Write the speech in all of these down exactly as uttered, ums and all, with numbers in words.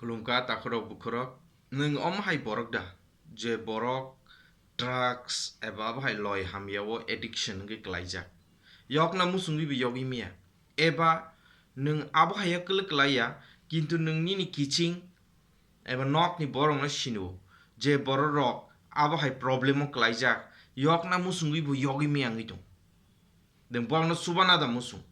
Khulumkha takhurok bukhurok, nwng omo hai borok da, je borok drugs eba abo hai loi hamya o addiction wngwi klaijak? Yokna muchungwi bo yogwi maya? Eba nwng abo hai o kwlwi klaiya, kintu nwng nini kiching eba nokni borokno sino, je bororok abo hai problem o klaijak, yokna muchungwi bo yogwi maya wngwi tong. Nwng borokno chubana da muchung?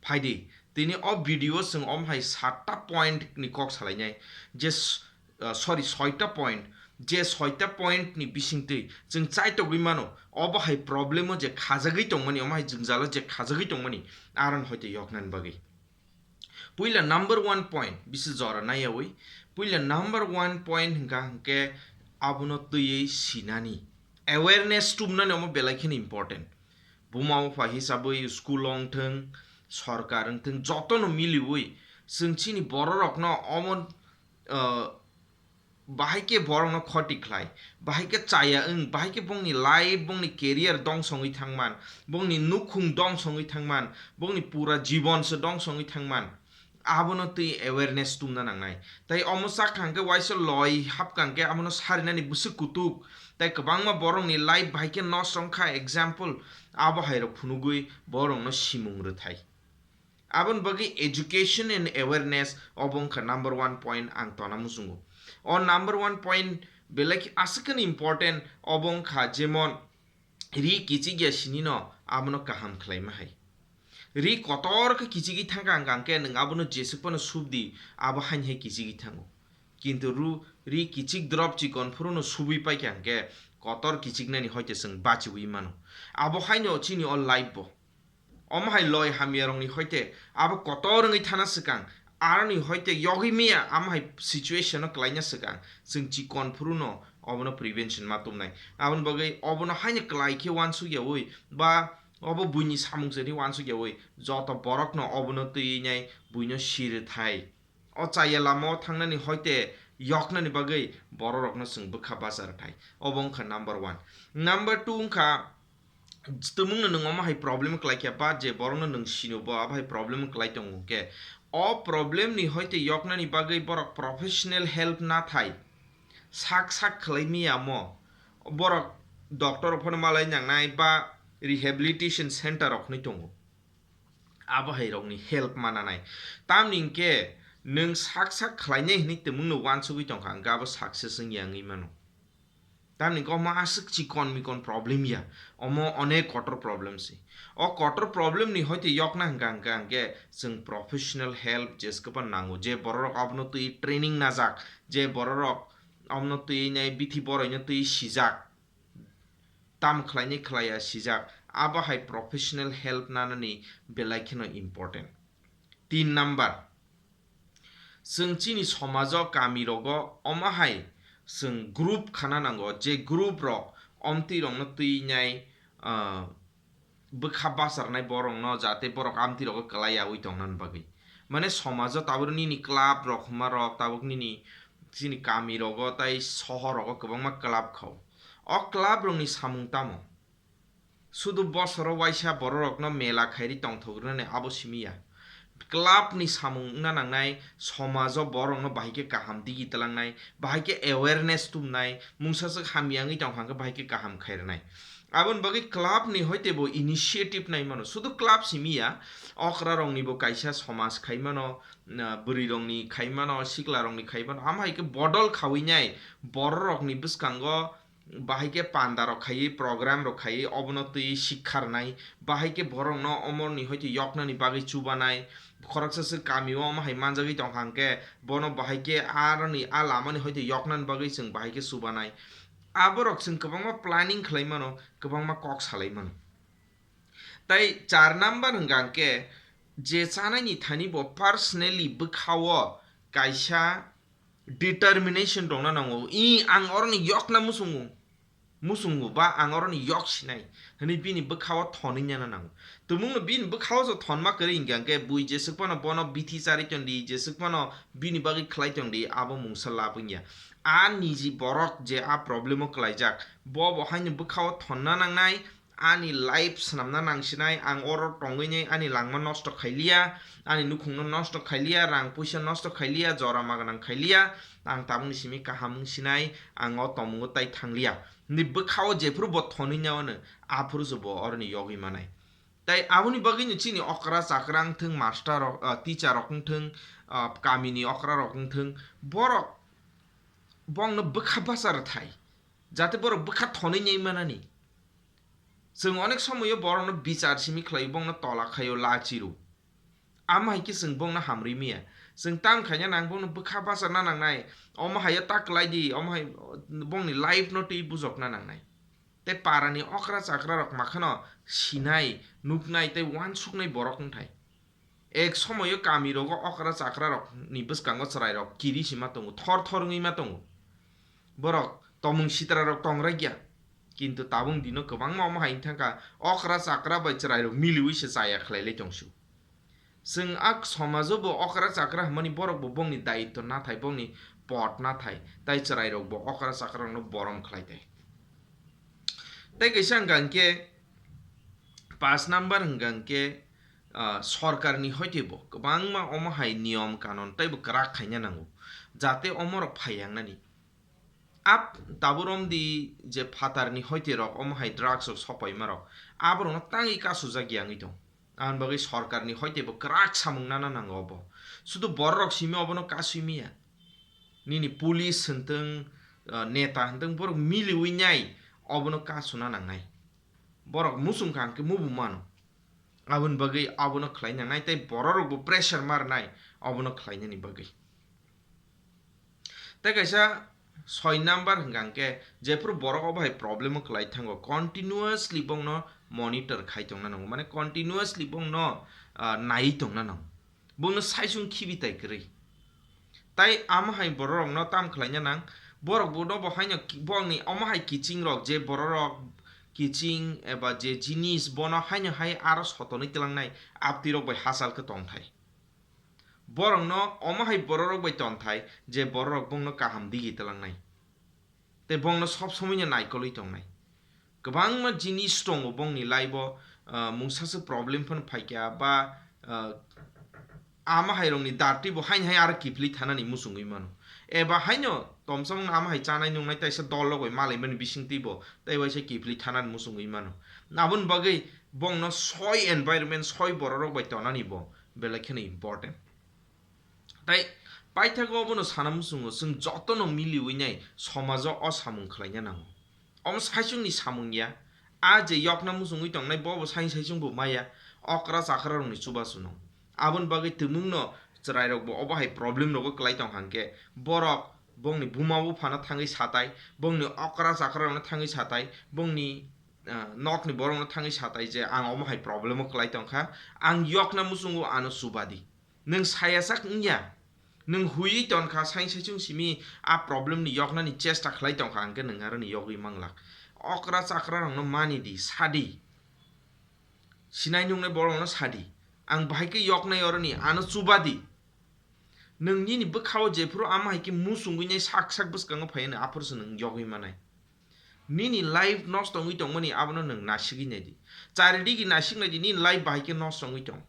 Phaidi, tini o video o chwng omo hai satta point ni kok salainai, je s-, ah, sorry, soita point, je soita point ni bisingtwi chwng chaitogwi mano, obo hai problem o je khajagwi tongmani, omo hai jwngjalo je khajagwi tongmani, aron hoite yoknani bagwi. Puila number one point, bisi jora naiyawi, puila number one point hwnkha hwnkhe abono twiwi sinani. Awareness tumnani omo belai kheno important. Buma bupha hisabwi school wngthwng, sorkar wngthwng, jotono miliwi chwng chini bororokno omo, ah, bahai khe borokno khoti khlai, bahai khe chaya wng, bahai khe bongni life, bongni career dongso wngwi thangman, bongni nukhung dongso wngwi thangman, bongni pura jibon se dongso wngwi thangman, abono twi awareness tumna nangnai. Tai omo chak kha hwnkhe waisa loi hap kha hwnkhe abono sarinani bwswk kutuk, tai kwbangma borokni life bahai khe nosto wngkha, example, abo hairok phunugwi borokno simung rwthai. Aboni bagwi education and awareness obo wngkha number one point ang tona muchungo. O number one point belai khe aswk kheno important, obo wngkha jemon ri kichik ya sini no abono kaham khlaima hai. Ri kotor khe kichigwi thangkha hwnkha hwnkhe nwng abono jeswk phano subdi, abo haini hai kichigwi thango. Kintu ru-, ri kichik drop chikon phuru no subwi paikha hwnkhe kotor kichiknani hoite chwng bachiwi mano. Abo haino chini o life bo. Omo hai loi hamyarokni hoite abo kotor wngwi thana swkang, aroni hoite yogwi maya amo hai situation o klaina swkang, chwng chikon phuru no obono prevention ma tumnai. Aboni bagwi obono haino klai khe uansuk yaui ba obo buini samung se hinwi uansuk yaui joto borokno obono twiwi nai buino sirithai. O chaya lama o thangnani hoite yoknani bagwi bororokno chwng bwkha bacha rwthai. Obo wngkha number one. Number two wngkha, tumungno nwng omo hai problem kwlai kha ba je borokno nwng sino bo abo hai problem kwlai tongo hwnkhe, o problem ni hoite yoknani bagwi borok professional help nathai sak sak khlai miyamo, borok doctor rok phano malai nangnai ba rehabilitation center rok hinwi tongo. Abo hai rokni help mananai. Tamni hwnkhe nwng sak sak khlainai hinwi tumungno uansugwi tongkha, hwnkhe abo success wngya wngwi mano. Tamni hwnkhe omo aswk chikon mikon problem ya, omo onek kotor problem se. O kotor problem ni hoite yokna hwnkha hwnkha hwnkhe chwng professional help jeswkba nango, je bororok abono twi training najak, je bororok abono twi nai bithi boroino twi sijak. Tam khlainai khlaiya sijak, abo hai professional help nanani belai kheno important. Tin number, chwng chini somajo, kami rogo omo hai chwng group khana nango, je group rok omtwi rokno twi nai, ah, bwkha bacharnai borokno, jate borok amtwi rogo kwlai yaui tongnani bagwi. Mane somajo tabuk nini club rok hwnma rok, tabuk nini chini kami rogo tai sohor rogo kwbangma club khao. O club rokni samung tamo? Sudu bosoro waisa bororokno mela khairi tongthok rwnani abo simi ya. Club ni samung wngna nangnai, somajo borokno bahai khe kaham digi tlangnai, bahai khe awareness tumnai, mungsa swk hamya wngwi tongkha hwnkhe bahai khe kaham khai rwnai. Aboni bagwi club ni hoite bo initiative nai mano, sudu club simi ya, okra rokni bo kaisa somaj khai mano, na, bwrwi rokni khai mano, sikla rokni khai mano, amo hai khe bodol khaui nai bororokni bwskango bahai khe panda rok khaiwi, program rok khaiwi, obono twi sikha rwnai, bahai khe borokno omorni hoite yoknani bagwi chubanai, khoroksa se kami o omo hai manjagwi tongkha hwnkhe, bono bahai khe aroni a lamani hoite yoknani bagwi chwng bahai khe chubanai. Aborok chwng kwbangma planning khlai mano, kwbangma kok salai mano. Tai char number hwnkha hwnkhe, je chanaini thani bo personally bwkha o kaisa determination tongna nango, "I, ang oroni yokna muchungo, muchungo ba ang oroni yok sinai," hwnwi bini bwkha o thonwi nana nango. Tumungno bini bwkha o se thonma kwrwi hwnkha hwnkhe bui jeswk phano bono bithi charwi tongdi, jeswk phano bini bagwi khlai tongdi, abo mungsa lab wngya. A niji borok je a problem o kwlaijak, bo bo haino bwkha o thonna nangnai, ani life swnamna nangsinai, ang oro tongwini ani langma nosto khailiya, ani nukhungno nosto khailiya, rang puisa nosto khailiya, jora maganang khailiya, ang tabukni simi kaham wngsinai, ang o tongmungo tai thangliya. Ni bwkhao jephuru bo thonwi nai ono, aphuru se bo oroni yogwi manai. Tai aboni bagwino chini okra chakra wngthwng, master rok, ah, teacher rok wngthwng, ah, kamini okra rok wngthwng, borok bongno bwkha bachar thai, jate borok bwkha thonwi nai manani. Chwng onek somoyo borokno bichar simi khlaio, bongno tola khaio, lachiro. Amo hai khe chwng bongno hamrwi maya. Chwng tam khaina nang bongno bwkha bacharna nangnai. Omo haio ta kwlai di, omo hai bongni life no twi bujokna nangnai. Tei parani okra chakra rok makhano sinai, nuknai tei uansuknai borok wngthai. Ek somoyo kami rogo okra chakra rokni bwskango chwrai rok kiri sima tongo, thor thor wngwi ma tongo. Borok tomung sitra rok tong rwkya. Kintu tabung dino kwbangma omo hai wngthangkha, okra chakra bai chwrai rok miliwi se chaya khlai lai tongsu. Chwng a somajo bo okra chakra hwnmani borok bo bongni daitw nathai, bongni pot nathai, tai chwrai rok bo okra chakra rokno borom khlai tai. Tai kaisa hwnkha hwnkhe, paanch number hwnkha hwnkhe, ah, sorkarni hoite bo kwbangma omo hai niyom kanon tei bo kwrak khaina nango, jate omo rok phaiyangnani. Ap tabuk romdi je phatarni hoite rok omo hai drugs rok sopaima rok, aborokno tangwi kasujak yangwi tong. Aboni bagwi sorkarni hoite bo kwrak samung nana nango obo. Sudu bororok simi obono kasui miya. Nini police hwntwng, ah, neta hwntwng borok miliwi nai obono kasuna nangnai. Borok muchung kha hwnkhe mubu mano. Aboni bagwi abono khlai nangnai tei bororokbo pressure ma rwnai obono khlainani bagwi. Tei kaisa soi number hwnkha hwnkhe, jephuru borok obo hai problem o kwlai thango, continuously bongno monitor khai tongna nango, mane continuously bongno, ah, naiwi tongna nango, bongno saichung khibi tai kwrwi. Tai amo hai bororokno tam khlaina nang, borok bono bo haino ki-, bongni omo hai kiching rok, je bororok kiching eba je jinis bono haino hai aro sotonwi twlangnai, aptwi rok bai hachal khe tongthai. Borokno omo hai bororok bai tonthai, je bororok bongno kaham digi twlangnai. Tei bongno sob somoino naikolwi tongnai. Kwbangma jinis tongo bongni life o, ah, mungsa se problem phano phaikha ba, ah, ama hai rokni darti bo haino hai aro kiphilwi thanani muchungwi mano. Eba haino tomsokno ama hai chanai nungnai taisa dol rok bai malaimani bisingtwi bo tei waisa kiphilwi thanani muchungwi mano. Aboni bagwi bongno soi environment, soi bororok bai tonani bo belai kheno important. Tai paithago abono sana muchungo, chwng jotono miliwi nai somajo o samung khlaina nango. Omo saichungni samung ya, a je yokna muchungwi tongnai bobo sai saichung bo maya, okra chakra rokni chubachu no. Aboni bagwi twmwngno chwrairokbo obo hai problem rogo kwlai tong hwnkhe, borok bongni buma buphano thangwi satai, bongni okra chakra rokno thangwi satai, bongni, ah, nokni borokno thangwi satai je ang omo hai problem o kwlai tongkha, ang yokna muchungo ano chubadi. Nwng saya sak wngya. Nwng huiwi tonkha, sai saichung simi a problem ni yoknani chesta khlai tongkha, hwnkhe nwng aroni yogwi manglak. Okra chakra rokno mani di, sadi. Sinai nungnai borokno sadi. Ang bahai khe yoknai oroni, ano chubadi. Nwng nini bwkhao jephuru ama hai khe muchungwi nai sak sak bwskango phaiya, aphuru se nwng yogwi manai. Nini life nosto wngwi tongmani abono nwng nasigwi nai di. Charidigi nasigwi nai di, nini life bahai khe nosto wngwi tong.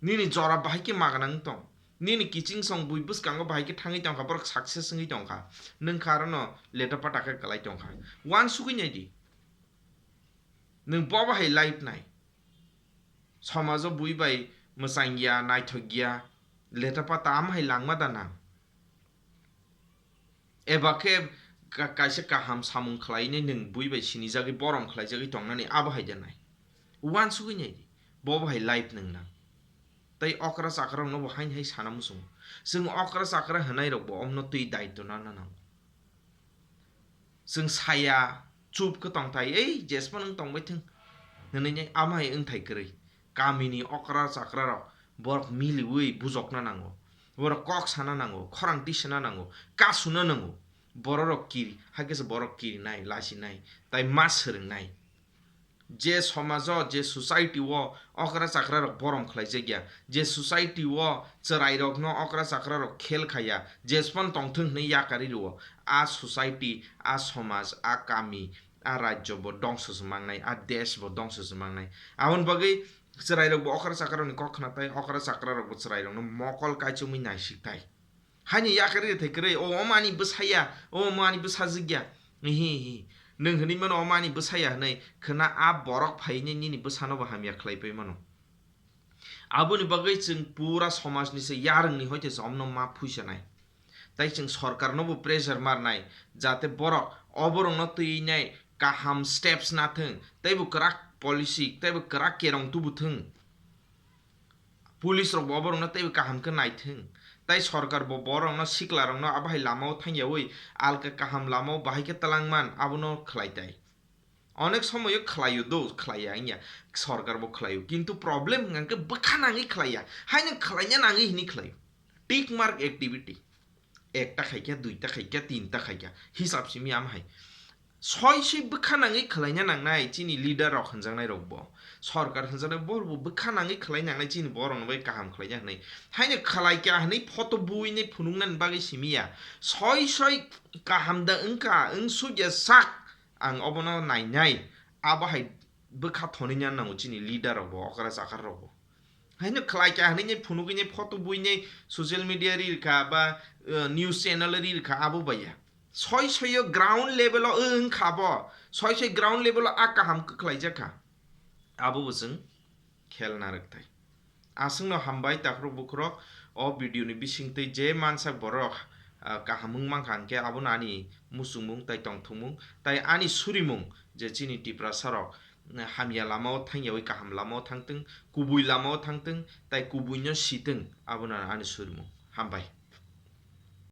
Nini jora bahai khe magana wng tong. Nini kiching song bui bwskango bahai khe thangwi tongkha, borok success wngwi tongkha. Nwng kha arono leta pata khe kwlai tongkha. Uansugwi nai di. Nwng bobo hai life nai. Somajo bui bai mwchang ya, naithok ya, leta pata ama hai langma da nang. Eba khe ka-, kaisa kaham samung khlainai nwng bui bai sinijagwi borom khlaijagwi tongnani abo hai da nai. Uansugwi nai di, bobo hai life nwng nang. Tei okra chakra rokno bo haini hai sana muchungo. Chwng okra chakra hwnai rokbo omno twi daitw nana nango. Chwng saya, chup khe tongthai, ei, jesphano wng tongbai thung, hwnwi nai ama hai wngthai kwrwi. Kamini okra chakra rok borok miliwi bujokna nango, borok kok sana nango, khorang tisana nango, kasuna nango. Bororok kiri, hakhe se borok kirinai, lasinai, tai ma swrwngnai. Je somajo, je society o okra chakra rok borom khlaijak ya, je society o chwrai rokno okra chakra rok khel khaya, jesphano tongthung hwnwi yakarwi rwo, a society, a somaj, a kami, a rajyo bo dongso se mangnai, a desh bo dongso se mangnai. Aboni bagwi chwrairok bo okra chakra rokni kok khna tai, okra chakra rok bo chwrairokno mokol kaichomwi naisik tai. Haini yakarwi thai kwrwi, "O, omo ani bwsaya, o, omo ani bwsajwkya." Hihi. Nwng hwnwi mano, "Omo ani bwsaya," hwnwi khna a borok phaini nini bwsano bo hamya khlai pai mano. Aboni bagwi chwng pura somajni se yarwngni hoite se omno ma phuisanai. Tai chwng sorkarno bo pressure marnai, jate borok oborokno twinai kaham steps nathwng, teibo kwrak policy, teibo kwrak kerong tubuthwng. Police rok bo oborokno teibo kaham khe naithwng. Tai sorkar bo borokno, siklarokno abo hai lamao thangyawi alka kaham lamao bahai khe twlangman abono khlai tai. Onek somoyo khlaio do, khlaiya wngya, sorkar bo khlaio. Kintu problem hwnkha khe bwkha nangwi khlaiya. Haino khlaina nangwi hwnwi khlaio. Tick mark activity. Ekta khaikya, duita khaikya, tinta khaikya. Hisab simi am hai. Soi soi bwkha nangwi khlaina nangnai chini leader rok hwnjaknai rok bo. Sorkar hwnjaknai bo bo bwkha nangwi khlai nangnai chini borok no bai kaham khlaina hwnwi. Haino khlaikya hwnwi photo buinai phunuknani bagwi simiya. Soi soi kaham da wngkha, wngsukya sak. Ang obono nainai, abo hai bwkha thonina nango chini leader rok bo, okra chakar rok bo. Haino khlai kha hwnwi phunugwi photo buinai social media ri rwkha ba, eh, news channel ri rwkha abo baiya. Soi soio ground level o wngkha bo, soi soi ground level o a kaham kwkhlai jakha. Abo bo chwng khel narwk thai. Aswkno hambai takhurok bukhurok, o video ni bisingtwi je mansak borok, ah, kaham wng mankha hwnkhe abono ani muchungmung tai tongthokmung tai ani surimung je chini Tiprasa rok, eh, hamya lamao thangyawi kaham lamao thangtwng, kubui lamao thangtwng tai kubuino sitwng, abono ani surimung. Hambai.